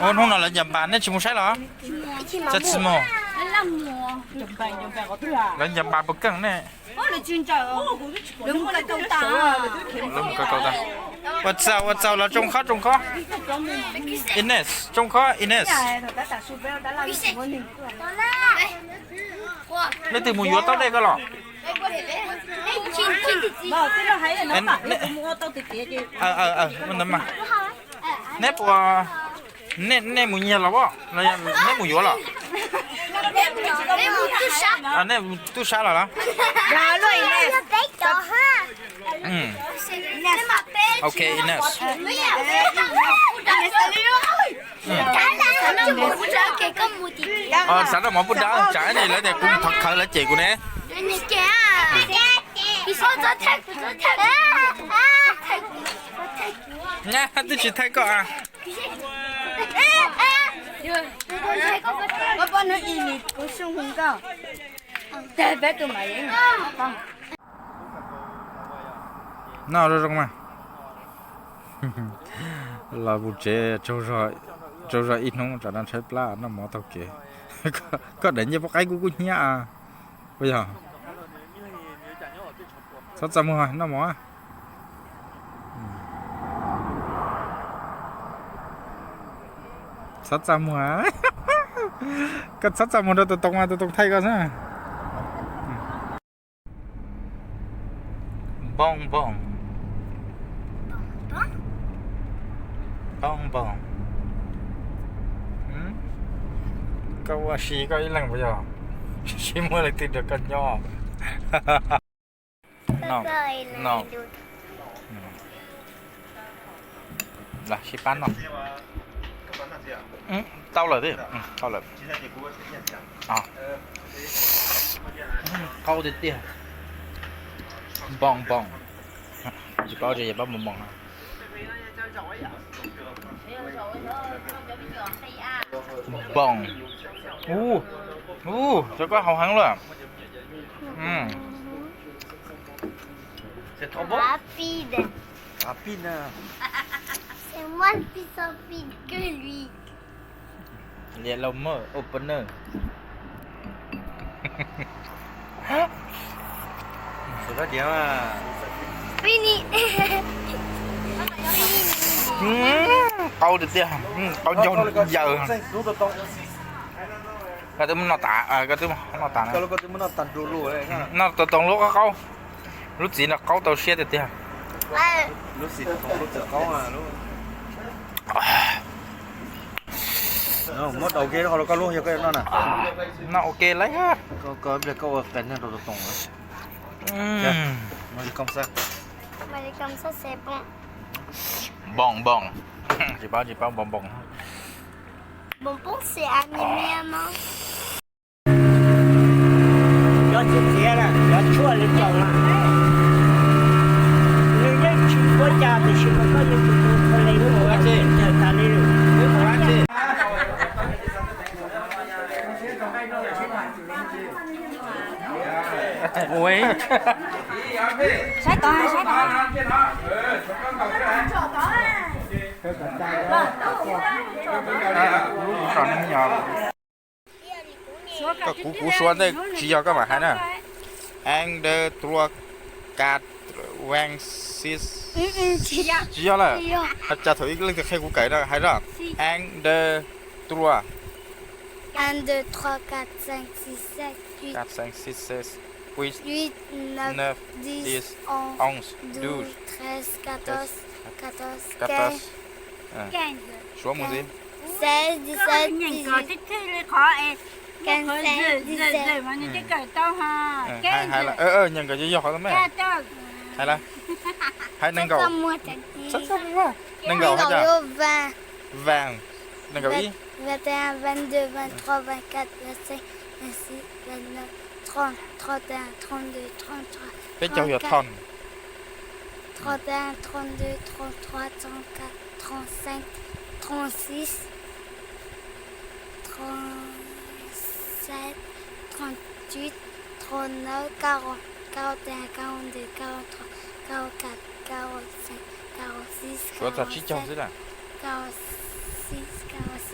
Ua hnub no lawv ncaws npas nej tsis mus saib los? Txaj txi mus. Lawv ncaws npas puas keej nej? Ua txaug ua txaug los tsoo khob tsoo khob. Ines tsoo khob Ines. Leej twg mus yuav taub dej koj los? Neb puas, nej mus nyiag los, neb mus yuav los? Nej tub sab los los? Ok Ines. Xav noj mov pub dab tsam ne lawv tias kuv thov khawv lawv cem kuv ne. Twb tsis thaij koj a. Noj zoo zoo mas. Los mus tsev tsaug zog ib hnub tsam no tshaib plab noj mov taug kev. Koj daim nyiaj poj qaib kub kub hnyiab a. Puas yog? Txhob txaj muag noj mov. Txhob txaj muag. Koj txhob txaj muag rau tus toos mas tus toos thaij koj xwb. Npoo npoo. Npoo npoo. Koj ua si koj ib leeg puas yog? Tsis muaj leej twg nrog koj nyob. No. No. Los sib pab noj. Tau lawm thiab, tau lawm. Qaub tiag tiag. Npoo npoo. Tsis paub tsis paub npoo npoo. Npoo. Ub, ub, cov koj haus heev luaj. Rapide. Rapide. C'est moi le plus rapide que lui. Liam los mog opener. Fini. Qaub tiag tiag, qaub ncaug yaws. Koj twb muab noj tas, koj twb noj tas. Noj tau toos lub qaub qaub. Lub txiv no qaub tau siab tiag tiag. Muab daus kiag ho rau koj lub yog koj yuav noj na. Noj ua ke lawm. Koj ua qias neeg rau tus toos na. Npoo npoo. Tsis paub tsis paub npoo npoo. Npoo npoo c'est animé non? Cov txiv txiav na, cov tshuaj li tsoom na, nws yeej tsis ua cas tiam sis mas koj yuav tsum tus ua li ua tsis tas li lawm. Saib tod, saib tod. Lub sov neeg nyob. Koj kuv kuv suav ntej tsis yog koj mam hais na. Un, deux, trois, quatre, cinq, six. Tsis yog lawm. Cas thaum ib leej twg qhia kuv kawm na hais zoj. Un, deux, trois. Un, deux, trois, quatre, cinq, six, sept, huit. Quatre, cinq, six, sept, huit, neuf, dix, onze, douze, treize, quatorze, quatorze, quinze. Suav mus ntxiv. Seize, dix-sept, dix-huit, quinze, seize, dix-sept. Hais lawm, nyeem nkawd yog qhov me. Hais lawm. Hais nees nkaum. Nees nkaum hais tias vingt. Nees nkaum ib. Vingt et un, vingt-deux, vingt-trois, vingt-quatre, vingt-cinq, vingt-six, vingt-neuf, trente, trente et un, trente-deux, trente-trois, peb caug yog trente. Trente et un, trente-deux, trente-trois, trente-quatre, trente-cinq, trente-six, trente-sept, trente-huit, trente-neuf, quarante, quarante et un, quarante-deux, quarante-trois, quarante-quatre, quarante-cinq, quarante-six, suav txog tsib caug xwb na. Quarante-sept, quarante-six, quarante-sept,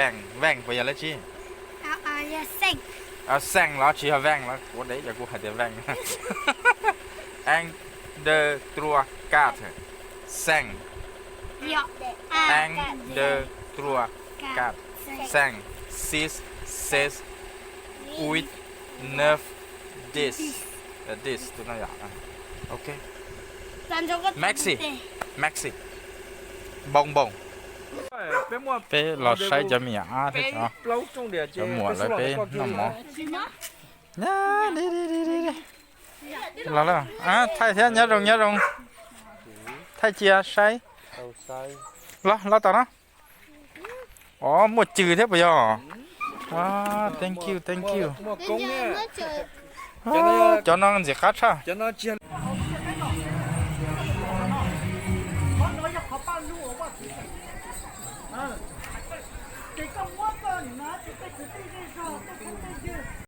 Veej, veej puas yog lawv tsis? Xeej los tsis yog veej los kuv de yog kuv hais tias veej. Eng de trua kat. Xeej. Eng de trua kat. Xeej. Sis ses uib nef dis. Dis tus no yom. Ok. Maxi, Maxi, Npoo Npoo. Peb los saib cov me nyuam ab thiab cov muam lawv peb noj mov. Los, thaij thiab, nyob zoo nyob zoo. Thaij cia saib. Los los tom no. Os, muaj cw thiab puas yog? Thank you, thank you. Cov no ntxim qab tshaj.